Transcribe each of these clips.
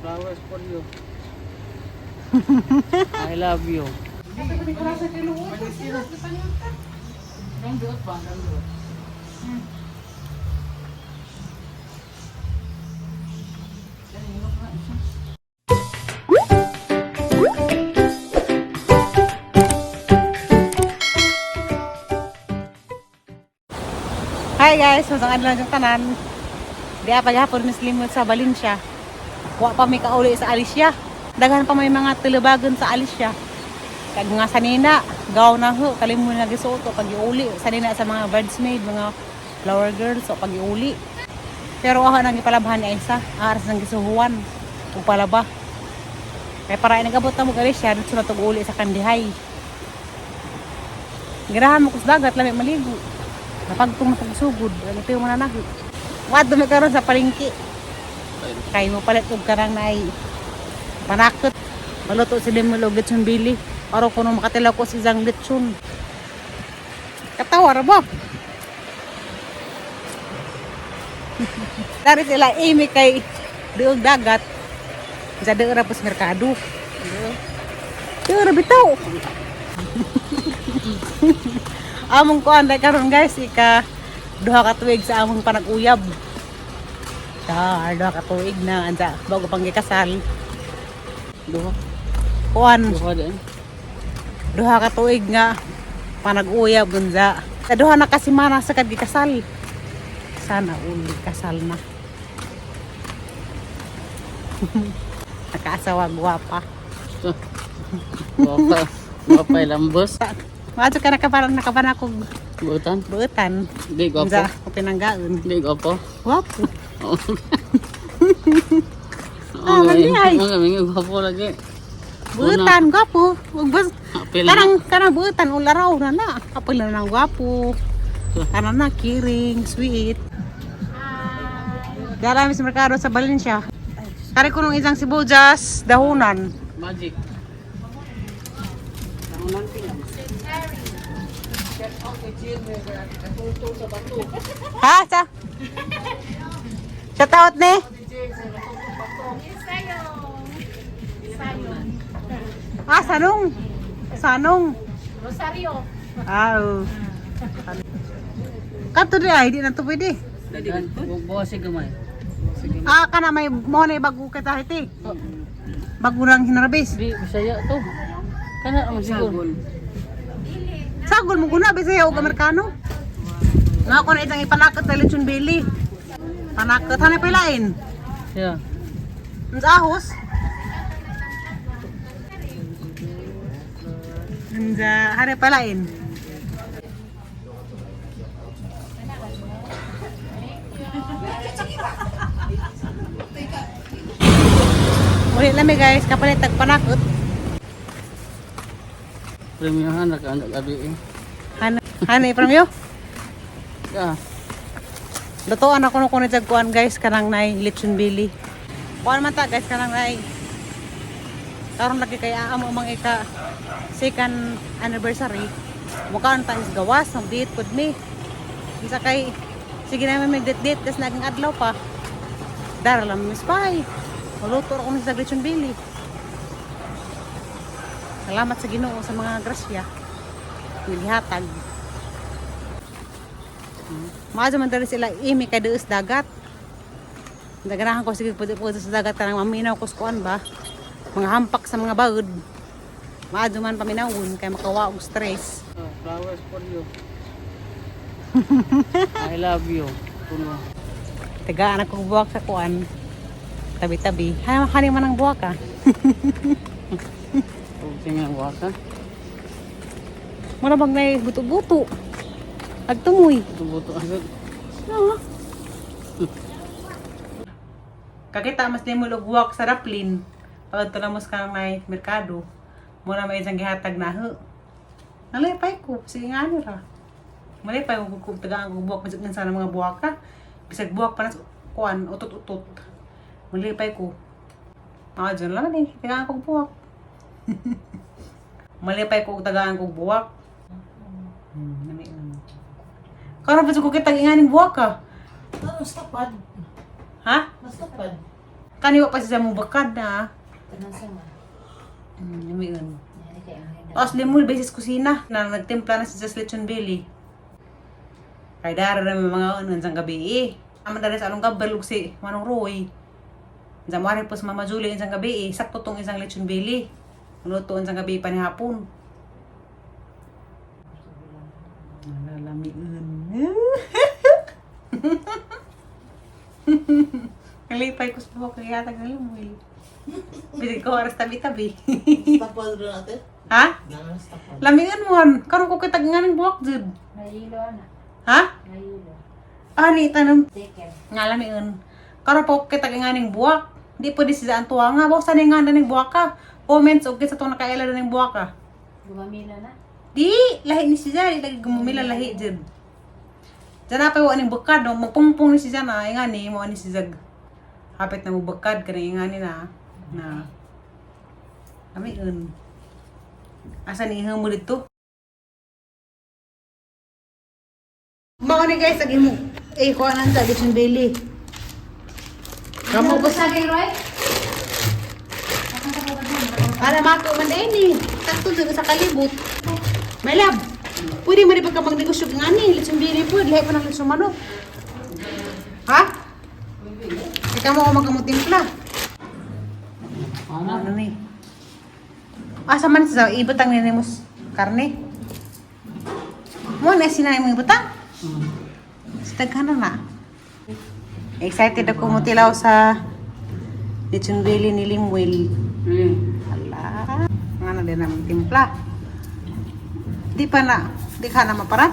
Flowers for you. I love you. Hi guys, masang adlaw sa tanan. Di pa gihapon mis limot sa Valencia. Wa pa may kauli sa Alicia. Daghan pa may mga tulubagon sa Alicia. Kag nga sanina, gaw na ho, kalimon na gisuot o pag-iuli. Sanina sa mga bridesmaid, mga flower girls o pag-iuli. Pero ako nang ipalabhan ni Aisa, aras nang gisuhuan ug palaba. Kay para nagabot na mo Alicia, dito na tug uli sa Kandihay. Girahan mo kus dagat, lami maligo. Napagtong na pagsugod, ano ito yung mananahi. Wad dumi karon sa palengke. Kay mo palit og karang naay panakot. Maluto si Limol og lechon bili. Aro kuno makatilaw ko si isang lechon. Katawa ra ba? Dari sila Amy kay duog dagat. Sa duog ra pos merkado. Duog ra bitaw. Among kuan dai karon guys, ika duha ka tuig sa among panag-uyab. Char, duha ka tuig na anja bago pang gikasal. Duha. Kuan, Duha din. duha ka tuig nga panag-uyab unja. Sa duha na kasi mana sa kad gikasal. Sana uli kasal na. Nakaasawa gwapa. Wapa. Wapa lambos. Maadto ka nakaparang nakapanakog Butan. buutan. Di gwapo. Unja, ko pinanggaon. Di gwapo. Gwapo. Oo. Ah, lagi ay. Mga gwapo lagi. Buutan, gwapo. Ug bas Apil na. Kanang kanang buutan ularaw na na. Kapil na nang gwapo. Kanang na kiring, sweet. Dara mi sa merkado sa Valencia. Kari ko nung isang sibuyas, dahunan. Magic. Ha? Sa? Shout out ni? Ah, sanong. Sanong. Rosario. Ah, oh. Kato di ay, di na to pwede. Daghan. Buwas gamay. Ah, kana may mo na bago kita hiti. Bago lang hinarbis. Di Bisaya to. Kana ang siguro. Sagol mo guna bisaya og Amerikano. Nga ko na itang ipanakot na lechon belly. Panakot hanay pilain. Yeah. Ang ahos. Unsa hanay palain. Uli lang mi guys, kapalit tag panakot. Premiohan na ka gabi eh. Hanay hanay premyo. Yeah. Lutoan ako nung kunit kuan guys kanang nay lechon belly. Kuan man ta guys kanang nay. Karon lagi kay amo mang ika second anniversary. Mukaan ta is gawas ang date pud mi. Bisa kay sige na may date date tas naging adlaw pa. Dara lang mi spy. Maluto ra ko ni sa lechon belly. Salamat sa Ginoo sa mga grasya. Naghihatag. Maadyo man dali sila imi kay duos dagat. Naganahan ko sige pwede pwede sa dagat kanang maminaw ko sa kuan ba. Mga hampak sa mga bagod. Maadyo man paminawon kay makawa og stress. Oh, flowers for you. I love you. Puno. Tagaan ako buwak sa kuan. Tabi-tabi. Ha, hani man ang buwak ah. Huwag tingnan waka. Mura bang nay buto-buto. Agtumoy. Buto agad. Oo. Kakita mas nimo og walk sa Raplin. Pag na mo sa may merkado. Mura may isang gihatag na ho. Nalipay ko sige nga ano ra. Malipay ko kung tagaan ko buwak bisag sana mga buwak ka. Bisag buwak pa na sa kuan utot-utot. Malipay ko. Ah, dyan lang eh. Tagaan ko buwak. Malipay ko tagaan ko buwak. Nami lang. Karon pa ko kita inganing buwak ka. Ano, stopad? Ha? Nastopad. Kaniwa pa siya mo bakad na. Tanang sama. Yun. Yan kay ang ganda. Tapos limul basis kusina na nagtimpla na si sa lechon belly. Kay dara na may mga ano sa gabi eh. Aman dara sa along gabal ug si Manong Roy. Sa mare po sa Mama Julie isang gabi eh. Sakto tong isang lechon belly. Luto isang gabi pa ni hapon. Nalalamiin. Nalipay ko sa buhok kaya tag limul. Bisig ko oras tabi-tabi. Stop doon natin. Ha? Stop. Lamingan mo han. Karon ko kitag nga ng buhok jud. Nahilo na. Ha? Nahilo. Ani tanong Chicken. nga lamingan. Karon po kitag nga ning buhok. Di pwede siya ang tuwa nga. Basta ni nga na ning buhok ka. Comments og sa tong nakaila na ning buhok ka. Gumamila na. Di lahi ni siya, di lagi gumumila lahi jud. Diyan na pa wa ning bukad no, magpungpong ni siya na nga ni mo ani si Zag. Hapit na mo bukad kanang ingani na. Na. Lamingan. Asa ni mo dito? Mao ni guys, ag imo. Eh, kuha na sa Lechon Belly. Kamo Ano sa saging, Roy? Para mako man din eh. Sakto jud sa kalibot. My love, pwede mo rin pagka magnegosyo nga ni, lechon belly po, lahi pa ng lechon manok. Ha? Ikaw mo ako magkamutimpla. Ano? Ano ni? Asa man sa ibutang ni mos karne? Mo na sinay mo ibutang? Sa daghan na. Excited ako mutilaw sa lechon belly ni Limuel. Ala, nga na din naman timpla. Di pa na, di ka na maparat.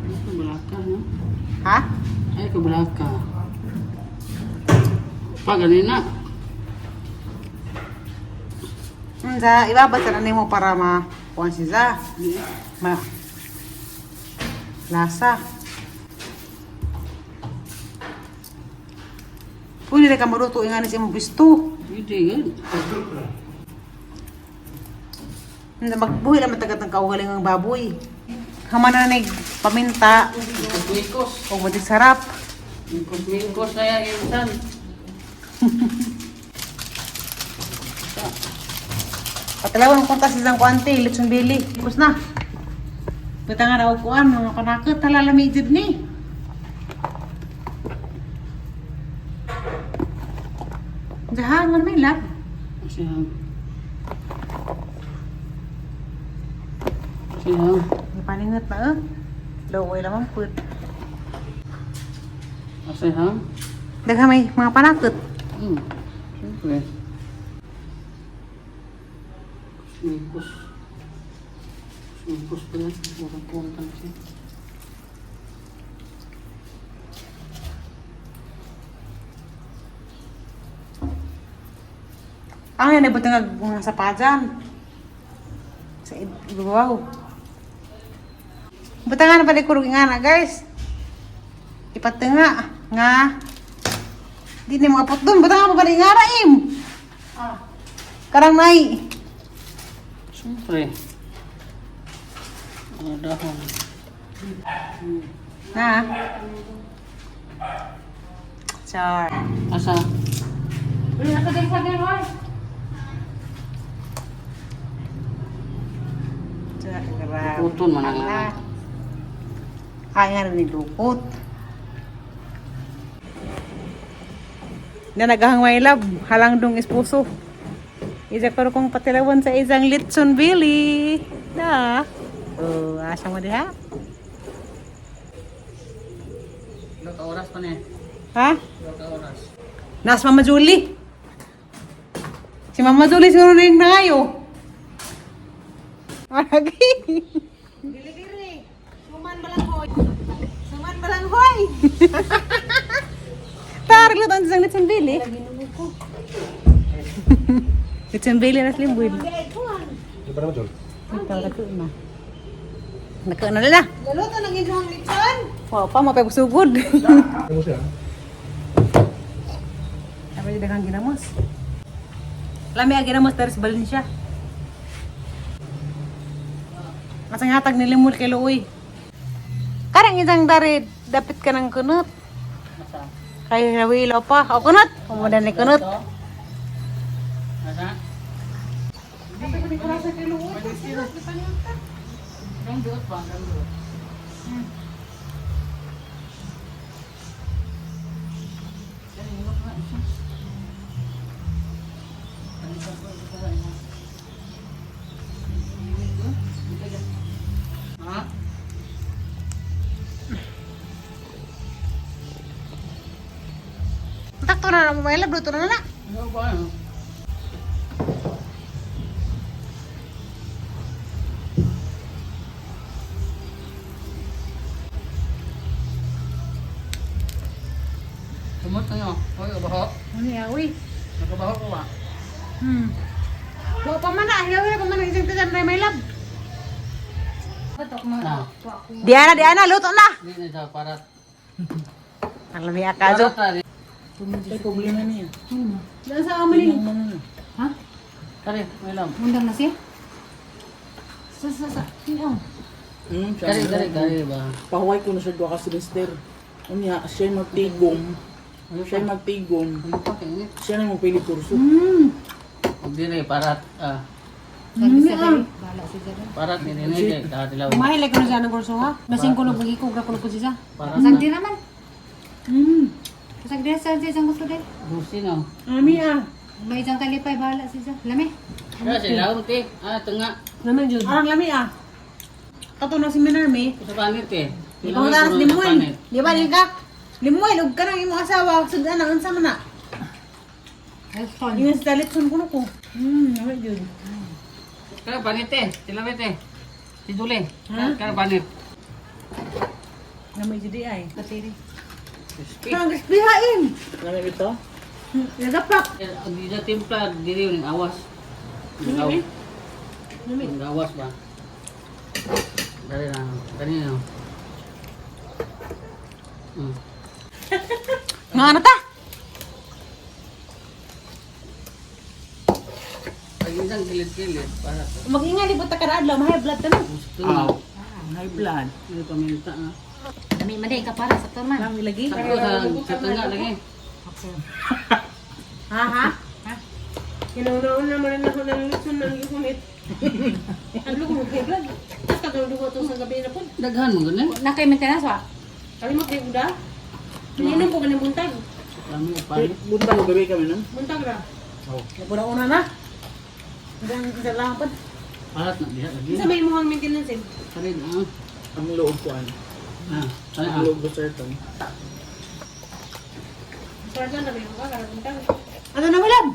Ay, kabulaka, no? Ha? Ay, kabulaka. Pa, ganina. Unsa, ibabad sa nimo para ma kuan si za. Ma lasa. Pwede na ka maluto nga ni sa imong gusto. Hindi, yun. Unsa magbuhi lang matagat ng kaugaling ang baboy. Haman na nig paminta Mikos-mikos. o matig sarap. Mikos-mikos na yan, insan. Patalawan kung tas isang kuante, lechon belly. Kus na. Buta nga na og kuan, mga kanakot, talalami jud ni. Jahan man may lab. Siya. Siya. Ipaningot na eh. Laway lamang pud. Siya. Daghan may mga panakot. Siyempre. Mikos. Mikos pa yan. Mukhang kumtan siya. Ang yan buta nga mga sapajan. Sa ibabaw. Buta nga na pala kurog nga na guys. Ipatunga nga. Di na mga apot dun. Buta nga pa pala nga raim. Ah. Karang nay. Siyempre. Mga dahon. Na. Char. Asa? Uy, nasa din saging, Roy. Char. Grabe. Lukuton man ang Ala. Ay nga ni lukot. Na nagahang my love, halang dong esposo. Isa ko kong patilawan sa isang litson billy. Na. Oh, asa mo diha? Ilang ka oras pa niya? Ha? Ilang ka oras? Nas Mama Julie. Si Mama Julie siguro na yung nangayo. Maragi. Gili-gili. Suman balanghoy. Suman balanghoy. Tar, luto ang isang litson billy. Litson billy na slimbuin. Di ba naman, Jol? Ito, nakuha na. Nakuha na na. Luluto ng inyong lechon. Wow, pa, mapagusugod. Ano mo siya? Apa yung daghang ginamos? Lami ang ginamos dari sa Valencia. Masang hatag ni Limul kay Luoy. Karang isang dari dapit ka ng kunot. Asa? Kay hilaw pa. O kunot. Umudan ni kunot. Asa? Ang duot ba? Ang duot. Ha? Takto na na mo may love. Luto na na. Ano ba? Ano? Sumot na yun. Uy, kabaho. Ano ya, uy. Nakabaho ko ba? Wa pa man na, hilaw pa man na isang tiyan na may love. Na. Diana, Diana, luto na. Hindi na siya parat. Ang lami akajo. Parat na. Ay, problema niya. Daan sa amalin. Ha? Tari, may lang. Undang na siya? Sa, sa, sa. Tinaw. Tari, tari, tari ba? Pahuway ko na siya duha ka semester. Unya, siya magtigom. Siya magtigom. Ano pa kayo? Siya na mo pili kurso. Hindi na eh, parat. Ah, Bahala si Jada. parat ni Rene kay katilaw. Mahilay ko na siya ng kurso ha. Basing ko nung pag-ikog na ko siya. Parat Kasag na. di naman. Kasag di sa siya gusto din. Gusti no. Ami ah. May isang kalipay, bahala siya. Lami. Kaya sila te. Ah, tunga. Naman jud. Arang lami ah. Kato na si Minarme. Sa panit eh. Di pa mutaras Limuel. Di ba din ka? Limuel, ug ka nang imong asawa, sudan na unsa man na. Elton. Ingon sa litson kuno ko. Lami jud. Kaya panit eh. Sila te. Si Dule. Kaya panit. Lami jud di ay. Katiri. Crispy. Ang crispy hain. Ano ito? Nagapak. Ang di sa timpla, dili yung awas. Ang awas. Ang awas ba? Dali na. Dali na. Nga ano ta? Pag isang kilid-kilid, para sa Mag-ingat libot ta kada adlaw, mahay blood ta no. gusto na. High blood. Ano paminta na. Lami man din ka para sa man. Lami lagi. Sakto sa tunga lagi. Ha ha? Kinauna-una mo rin ako ng litson ng ikunit. Ang lugo mo kay blood. Tapos katulog ko ito sa gabi na po. Daghan mo ganun. Na kay maintenance wa. Kami mo kay Uda. Ininom ko ganang buntag. Lami panit. Buntag gabi kami nun. Buntag ra. Pura una na. Ang isa lang pa. Parat na diha lagi. Sa may imuhang maintenance eh. Tari na. Ang loob ko ano. Ah, tari Ang ah. loob ko certain. Sarjan na may mga karang buntag. Ano na malam?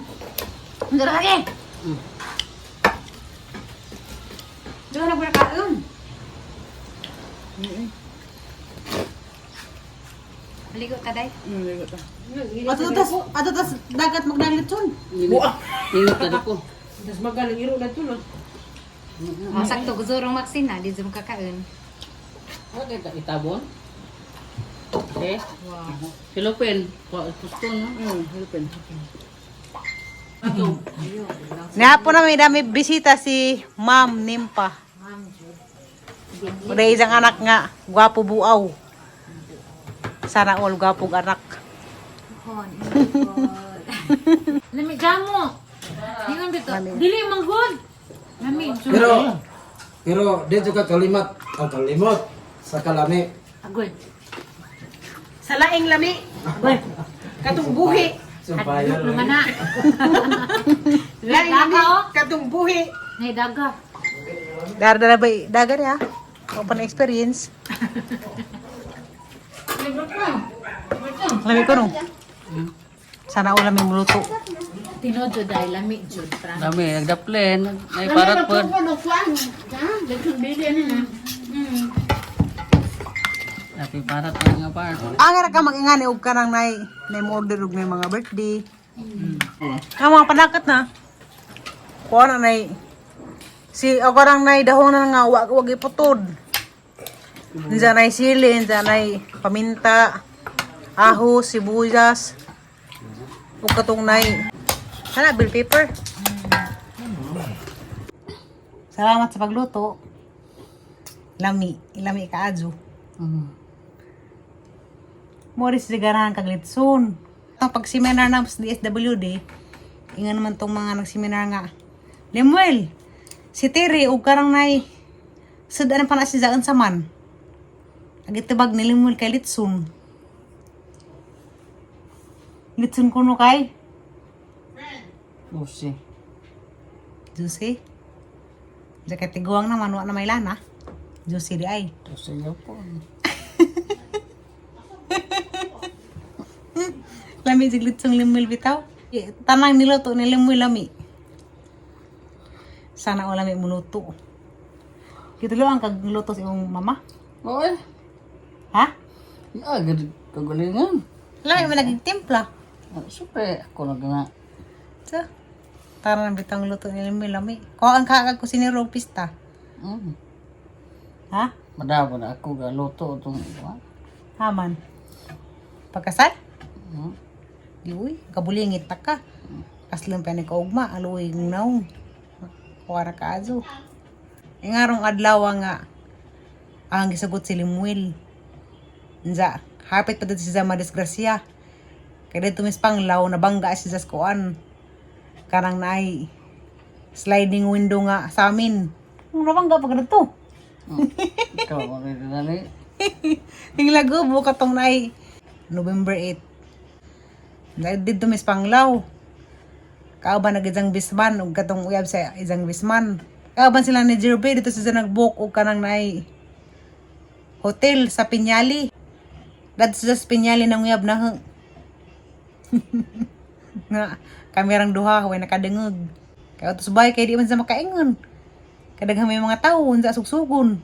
Ano lagi? Doon na pura kaon. Ligo ta day. Ligo ta. Ato tas dagat magdalitson. Buah. Ingat tadi ko. Tapos magaling iro na ito no. Oh, sakto guzurong maksina di zum kakaon. Okay, itabon. Okay. Wow. Silupin. Gusto no. Helpin. Nihapon na may dami bisita si Ma'am Nimpa. Uday isang anak nga, gwapo buaw. Sana all gwapo anak. Hon. Lami jamo. Ingon dito. Dili man good. Lami jud. Pero pero di juga kalimat ang kalimot sa kalami. Agoy. Sa laing lami. Katong buhi. Sumpayan. Naman na. Laing lami. Daga oh. Katong buhi. Nay daga. Dara ba dagar ya? Open experience. Lami ko no. Sana all lami muluto. Tinod jud ay lami jud pra. Dami nagdaplen, ay parat pod. Happy parat ang nga part. Ang ra ka mag-ingani og kanang nay nay mo order og may mga birthday. Ang mga panakat na. Kuha na nay si ako rang nay dahon na nga wa wa giputod. Unsa nay sili, unsa nay paminta, aho, sibuyas. Ug katong nay kana bell pepper. Salamat sa pagluto. Lami, lami kaajo. Morris ganahan kag litson. Ang pag-seminar na sa DSWD, inga naman tong mga nag-seminar nga. Lemuel, si Terry og karang nay sudan pa na si Zaan saman. Agitibag ni Lemuel kay litson. Litson kuno kay Usi. Juicy. Jacket tiguang naman wa na may lana. Juicy di ay. Usi niyo po. Lami jig litsong Lemuel bitaw. Eh, tanang niluto ni Lemuel lami. Sana wala may muluto. Kitulo ang kagluto sa imong mama. Oy. Ha? Ah, gud kagalingan. Lami man nagtimpla. Ah, siyempre, ako na gana. So, tara na bitang luto ni Lemuel lami. Kuha ang kakag kusinero og pista. Ha? Madabo na ako ga luto itong ha? Haman. Pagkasal? Mm. Di uy, kabulingit ta ka. Kaslong pa ni kaugma, aluy naong. Kuha ra ka azo. Ingarong adlaw nga ang gisugot si Limuel. Nza, hapit pa dito siya madisgrasya. Kaya dito mispanglaw, nabangga siya sa kuan. Karang naay sliding window nga sa amin. Ang nabangga pa ganito. Ikaw mo rin dali. Yung lago, katong naay November 8. Dahil dito mis panglaw. Kauban nag isang bisman ug katong uyab sa isang bisman. Kauban sila ni Jerbe dito sila nag-book og kanang naay hotel sa Pinyali. Dadto sila sa Pinyali nang uyab na. Nga kamerang duha way nakadengog. Kaya utos bay kay di man sa makaingon. Kadaghan may mga tao unsa sugsugon.